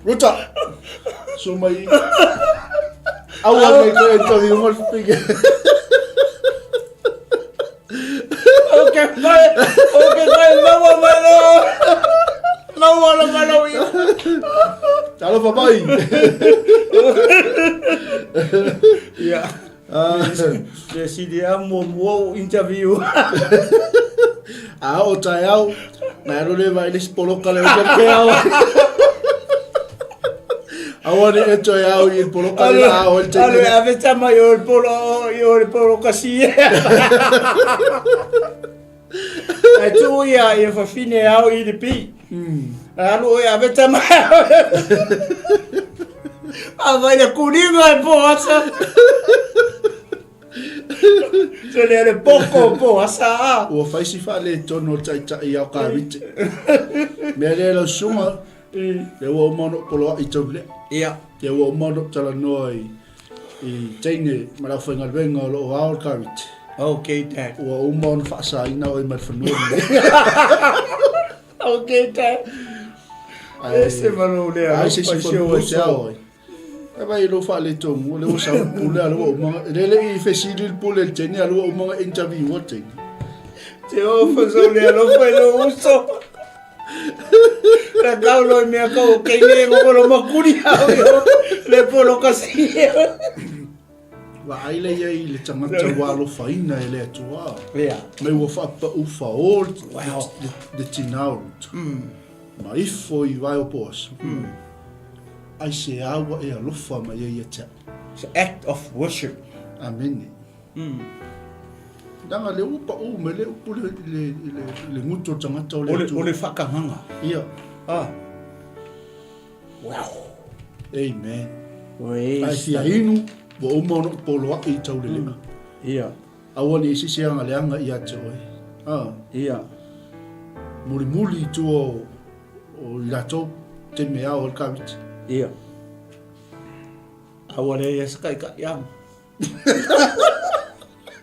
Ruta! So mai. Aua nge koe interview nga le Okay, mai, okay, mai, maua mai loa. Maua lo mai lau ia. Talofa mai. Ia. Le sili a muamua o interview. A o taeao, na alu le vai le isi poloka le o ke ao. Aua ne e toe ao i le poloka le a o le Alu e ave tama i o le polo o i o le polokasi e. Ae tuu ia ia fafine ao i le pi. Ae alu oe ave tama. A vai le kulinga e po asa. Se le le poko po asa a. Ua fai si faaletonu o le taitai ao Kawiti. Mea lea lau susuga, lea ua uma ona ou poloai tau lea. Ia. Lea ua uma ona ou talanoa i i teine ma le aufaigaluega o lo o ao le Kawiti. Okay, Dad. Ua uma ona faasaina oe mai le fanua lenei. Okay, Dad. Ae, Ese ma lou lea. ai se isi fanua e te ao ai. E vai i lou faaletonu, o lea ua sau le pule, a lea ua uma, e le le i fesili le pule i le teine, a lea ua uma ona interview le teine. Te ofa sau le alofa i lou uso. Na kau loi mea kau o keine ngo lo makuri au yo. Le polo kasi. Vaai lea i le tagata ua alofaina e le Atua. Ia. Mai ua faapau fao le, Wow. le, le tinā o Ruta. Ma ifo i vae o Boasa. Aisea ua e alofa mai ai ia te au? It's an act of worship. Amene. Leaga lea ua pau mai le upu le, le, le, le gutu o le tagata o le O le, Atua. o le whakanganga. Ia. Ah. Wow. Amen. Praise Ae fia inu, ua uma ona ou poloai i taulelega. Ia. Aua ne i se isi e agaleaga ia te oe. Ah. Ia. Mulimuli i tua o, o i latou, te mea ao le Kawiti. Ia. Aua le ia sakai ka iang.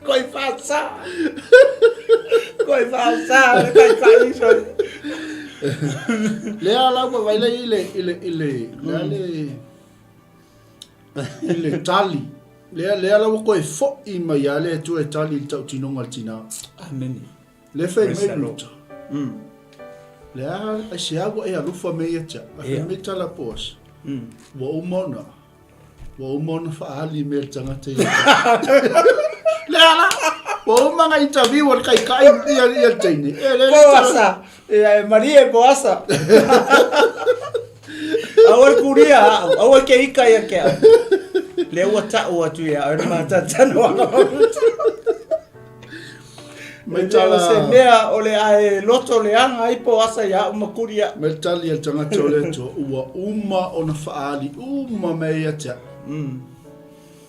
Koi whāsa. Koi whāsa, le kai kai so. Lea la ua vai lei i le, i le, i le, lea le, i le tali. Lea, lea la ua koe fo'i mai a le Atua e tali i le tautinoga a le tinā. Amen. Le fai Praise mai the Lord. Ruta. Lea aisea ua e alofa mai ia te au. A fai mai tala Boasi. Ua uma ona, Ua uma ona faaali mea le tagata ia. Lea la, ua uma ona interview a le taitai ia, ia le teine. E, le, le, Poasa. Ia e marie poasa. Aua le kuria au, aua ke ika ia ke au. Le ua tau atu ia au le matatano anga. Mai Le tala, se mea o le ae loto le anga ai poasa ia au makuria. mai tali a le tagata o le Atua, ua uma ona faaali uma mea ia te au.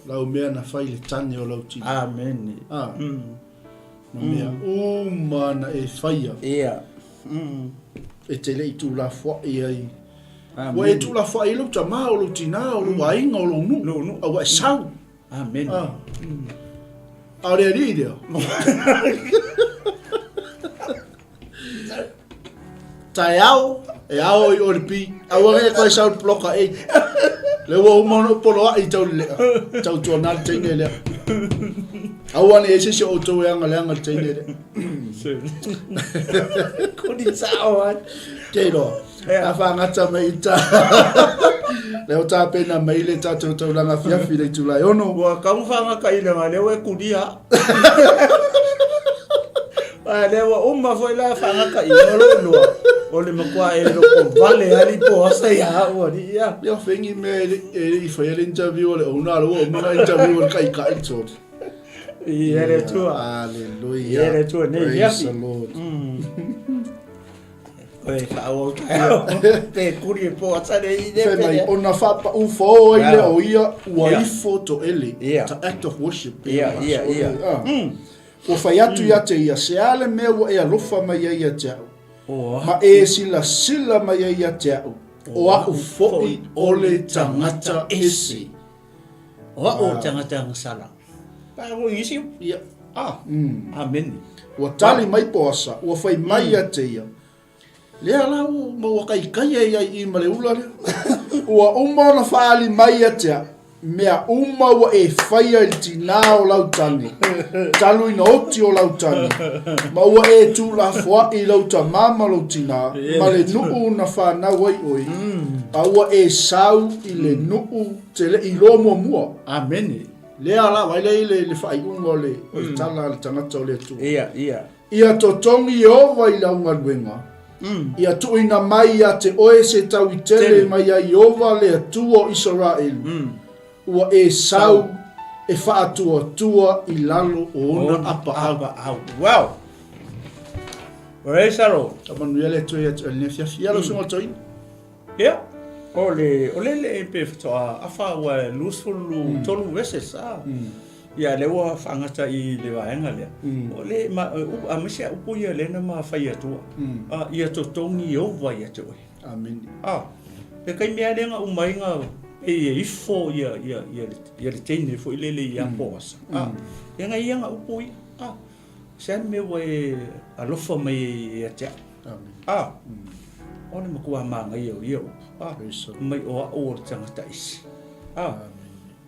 Lau mea na fai i le tane o lau tino. Amen. Ah. Ma mea uma na e faia. Ia. E te le i tulafoai ai. Amen. Ua e tulafoai ai lou tamā, o lou tinā, o lou aiga, o lou nuu. Lou nuu. A ua e sau. Amen. Ah. A o le alii lea. Taeao, e ao i o le pi. Aua ne i koe sau le poloka ei. Le ua uma ona ou poloai i tau le lea. Tau tuana le teine lea. Aua ne i se isi o outou e agaleaga le teine lea. Kuni sao ai. Ke iloa. Yeah. A whaangata mai i tā. Lea o tāpena mai le tātou taulanga fiafi le itula e ono. Ua kau whaanga i le lea ua e kuria. A lea ua uma foi la whaanga i ngolo lua. O le makua e loko vale ali po asa ia ua ni ia. Lea o whengi mea e, e, i whai le interview o le ouna alo ua uma interview o le kai kai tō. I le tua. Hallelujah. I le tua nei Praise fiafi. the Lord. Koe whaau taeao. Pe kuri e po asa le i le Fai mai, pere. ona whaapau whao ai le Wow. o ia, ua Yeah. ifo to ele. Yeah. Ta act of worship. Yeah, yeah, yeah. Ah. Ua whai atu ia te ia, se a le mea ua e alofa mai ai ia te au. O Ma e silasila mai ai ia te au. O au fo'i o le tagata ese. O au o tagata agasala. Pa ko isi. Ia. Ah. Amen. Ua tali mai Poasa, ua fai mai ia te ia. Lea la ua ma ua kaikaia ia i ma le ula lea. Ua uma ona faaali mai ia te au, mea uma ua e faia i le tinā o lau tane, talu ina oti o lau tane, ma ua e tuulafoaʻi i lau tamā ma lou tinā, ma le nuu na fanau ai oe, a ua e sau i le nuu te le i iloa muamua. Amene. Lea la, vaai lea i le, le faaiuga o le, o le tala a le tagata o le Atua. Ia, ia. Ia totogi Ieova i lau galuega, ia tuuina mai ia te oe se tauitele Tele. mai a Ieova le Atua o Isaraelu, ua e sau e faatuatua i lalo o ona apaau. Apaau. Wow! Praise the Lord. Faamanuia le Atua ia te oe i lenei afiafi. Ia lau susuga i le toeaina. Ia, o le, o le le pe faatoa afa ua 23 verses a. Ia lea ua faagata i le vaega lea. O le ma aemaise a upu ia lea na ma fai atua. A ia totogi Ieova ia te oe. Amene. A le taimi lava lea na uma ai na pei e ifo ia ia ia ia le teine foi lele ia Boasa. A ia na ia na upu ia. A se a le mea ua e alofa mai ai ia te au. Amene. A o le matua manaia o ia upu. A mai o au o le tagata ese. A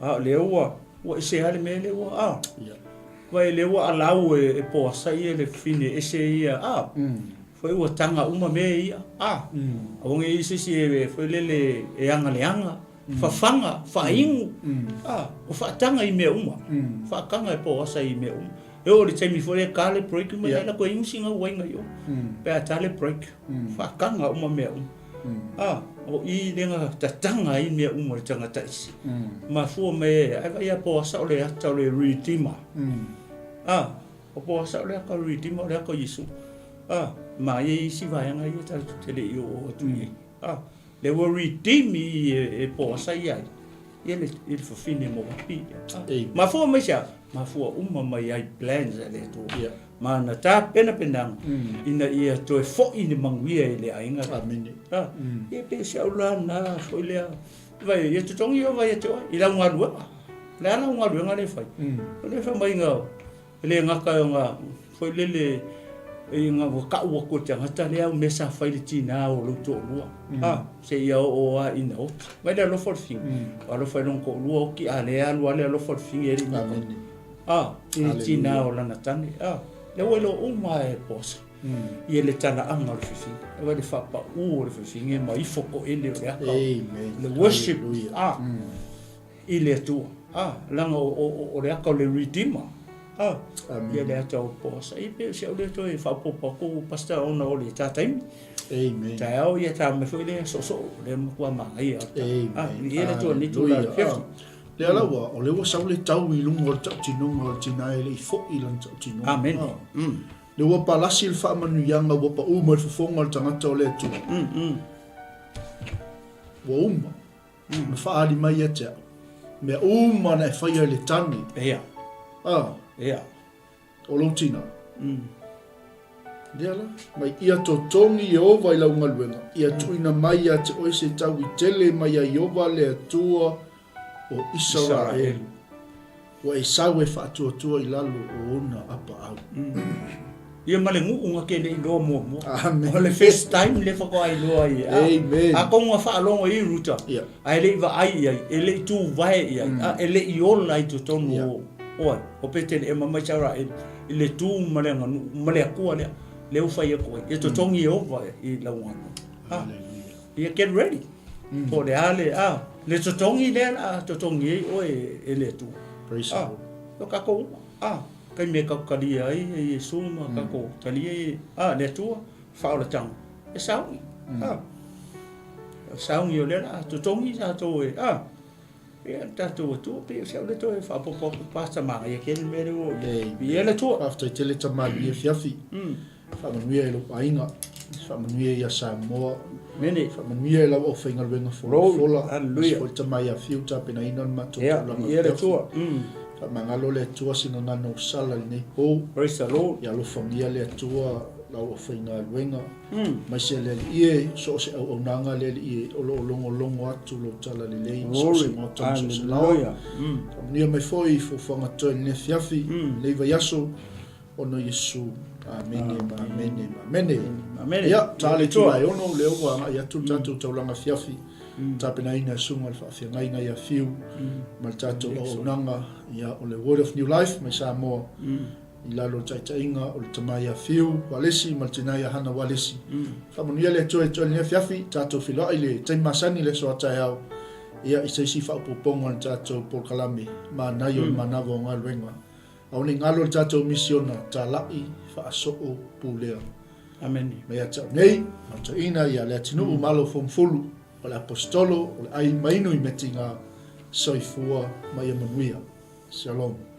a o lea ua ua ese lava le mea lea ua a. Vai lea ua alau e Boasa ia le fafine ese ia. A Foi ua taga uma mea ia, a, aua ne i i ai se isi e foi lele e agaleaga, fafaga, faaigu, a, ua faataga i mea uma, faataga e Poasa i mea uma. E oo i le taimi foi lea e ta le break, mai ai latou e inu sina uaina i o, pe a ta le break, faataga uma mea uma. A, o i lea na tataga ai mea uma i le tagata ese. Mafua mai e, ae vaai ia Poasa o le ata o le Redeemer. A, O Poasa o le ata o le Redeemer o le ata o Iesu. A, ma ia i isi vaega ia tatou te le i oo atu i ai. A, lea ua redeem i e Poasa ia ai, ia le, i le fafine Moapi. A, mafua mai se a? Mafua uma mai ai plans a le Atua. Yeah. Ma ana tapenapenaga ina ia toe foi le manuia i le aiga. Amene. A, ia pei o si au la na foi lea. Vai, ia totogi ia vai ia te oe, i lau galuega. O le a lau galuega lea e fai? O lea e fai mai na, E le gata ona foi lele i nga ua kau atu e tagata lea au mea sa fai le tina o lou toalua a seia oo a ina oti mai le alofa o le figi alofa i lona toalua oti a lea alu a le alofa o le figi e le a i le tina o lana tane a lea ua iloa uma e Poasa ia le talaaga o le fifine e le faapau o le fifine ma ifo toele o le ata le worship a i le Atua, a, leaga o le ata o le Redeemer, a, ia le ata o Boasa. Ia pei o si au lea toe faaopoopo atu, Pastor, ona o le ta taimi. Amen. Taeao ia ta mai foi lea soosoo, lea matua manaia. Amen. A, i le Atua nei tulaga Hallelujah. Lea la ua, o lea ua sau le tau i luga o le tautinoga o le tina e le i foi lana tautinoga. Amen. Lea ua palasi le faamanuiaga ua pau mai le fofoga o le tagata o le Atua. Ua uma. Na faaali mai ia te au, mea uma na e faia i le tane. Ia. A. Ia. O lou tina. Lea la, mai ia totogi Ieova i lau galuega, ia tuuina mai ia te oe se taui tele mai ia Ieova le Atua o Isaraelu. Ua e sau e faatuatua i lalo o ona apaau. Ia ma le nuu na te le i loa muamua. Amen. O le first time lea faatoa iloa ai. Amen. Atonu na faalogo i Ruta, ae le i vaai i ai, e le i tuvae i ai, a e le i ola i totonu o, o ai, o Peteleema ma Isaraelu, i le tu ma le aganuu, ma le Atua lea, lea ua fai atu ai. Ia totogi Ieova i lau galuega. Hallelujah. Ia get ready. Po o le a le, a, le totogi lea o le a totogi ai oe e le Atua. Praise the Lord. O tatou uma, a, taimi e tatou talia ai e Iesu ma tatou talia e, a, le Atua, faaolataga, e sauni, a, sauni o lea o le a totogi tatou e, a, ia le tatou Atua, pei o si au lea toe faaopoopo atu, Pastor manaia tele le mea lea ua oo i ai. Viia le Atua. Faafetai tele tamalii afiafi. Faamanuia i lou aiga, faamanuia ia Samoa, Amene. Faamanuia i lau aufaigaluega folafola, Hallelujah. aemaise foi le tama ia Fiu tapenaina le matou Ia, taulaga ia le afiafi. Atua. Faamagalo le Atua se gagana o sala i lenei po. Praise the Lord. Ia alofagia le Atua lau aufaigaluega, aemaise le Alii e, so o se auaunaga le Alii e, o lo o logologo atu lou talalelei, so o se Glory. maota ma so o se laoa. Hallelujah. Faamanuia mai foi i fuafuaga totoe i lenei afiafi, lenei vaiaso, Ona o Iesu. Amene ma amene ma amene. Amene. Ia, ta le itula e ono, lea ua agai atu le tatou taulaga afiafi, tapenaina e Susuga i le Faafeagaiga ia Fiu ma le tatou auaunaga, ia, o le Word of New Life mai Samoa, i lalo o le taitaiga o le tama ia Fiu Walesi ma le tina ia Hana Walesi. Faamanuia le Atua i te oe i lenei afiafi, tatou feiloai i le taimi masani i le aso a taeao, ia, i se isi faaopoopoga o le tatou polokalame manaia o le manava o galuega. Aua ne i galo le tatou misiona talai faasoo pulea. Amene. Mai ia te au nei, ma toeaina ia Leatinuu Malo Fomufulu, o le Aposetolo, o le ai mainu i metiga, soifua ma ia manuia. Shalom.